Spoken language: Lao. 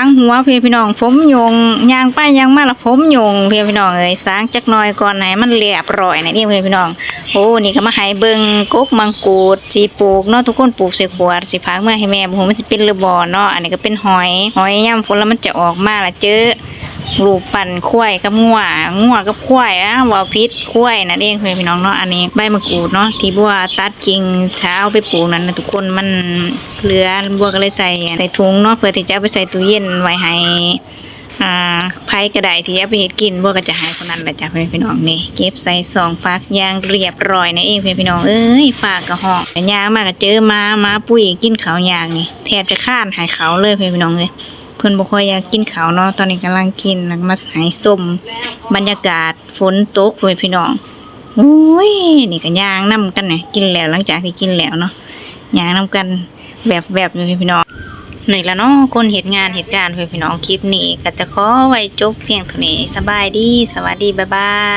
ງຫົວ ພີ່ນ້ອງ ຜົມຫຍົງ ຍ່າງໄປຍ່າງມາລະຜົມຫຍົງ ພີ່ນ້ອງເອີຍ. ສາງຈັກໜ່ອຍກ່ອນໃຫ້ມັນລຽບຮ້ອຍນັ້ນເອງ ພີ່ນ້ອງ. ໂອ້ ນີ້ກໍມາໃຫ້ເບິ່ງກົກມັງກູດ ຊິປູກເນາະທຸກຄົນ ປູກໃສ່ຂວດ ຊິຝາກເມືອໃຫ້ແມ່ ບໍ່ຮູ້ມັນຊິເປັນຫຼືບໍ່ເນາະ. ອັນນີ້ກໍເປັນຫອຍ ຫອຍຍາມຝົນລະມັນຈະອອກມາລະເຈີ ລູກປັ້ນຄວາຍກັບງົວ ງົວກັບຄວາຍ ອ້າວ ເວົ້າຜິດ ຄວາຍນັ້ນເອງ ພີ່ນ້ອງເນາະ. ອັນນີ້ໃບມະກູດເນາະ ທີ່ບົວຕັດກິ່ງ ຖ້າເອົາໄປປູກນັ້ນນະທຸກຄົນ ມັນເຫຼືອ ບົວກໍເລີຍໃສ່ ໃສ່ຖົງເນາະ ເພື່ອທີ່ຈະເອົາໄປໃສ່ຕູ້ເຢັນໄວ້ໃຫ້ ອ່າ ໃຜກໍໄດ້ທີ່ເອົາໄປເຮັດກິນ ບົວກໍຈະໃຫ້ຄົນນັ້ນແຫຼະຈ້າ ພີ່ນ້ອງ. ນີ້ເກັບໃສ່ຊອງຜັກຢ່າງລຽບຮ້ອຍນັ້ນເອງ ພີ່ນ້ອງເອີຍ. ຟ້າກໍຮ້ອງ ຍ່າງມາກໍເຈີໝາ ໝາປຸ້ຍກິນເຂົ້າຍາກນີ້ ແທບຈະຄານໃຫ້ເຂົ້າເລີຍ ພີ່ນ້ອງເອີຍ. ເພິ່ນບໍ່ຄ່ອຍຢາກກິນເຂົ້າເນາະ. ຕອນນີ້ກຳລັງກິນ ແລ້ວກໍມາໃຫ້ຊົມບັນຍາກາດຝົນຕົກເວີຍ ພີ່ນ້ອງ. ໂອ້ຍ ນີ້ກໍຍ່າງນຳກັນນະ ກິນແລ້ວ ຫຼັງຈາກທີ່ກິນແລ້ວເນາະ ຍ່າງນຳກັນແວບໆຢູ່ ພີ່ນ້ອງ. ນີ້ລະເນາະ ຄົນເຮັດງານເຮັດການ ເພື່ອນພີ່ນ້ອງ. ຄລິບນີ້ກໍຈະຂໍໄວ້ຈົບພຽງເທົ່ານີ້. ສະບາຍດີ ສະຫວັດດີ ບາຍບາຍ.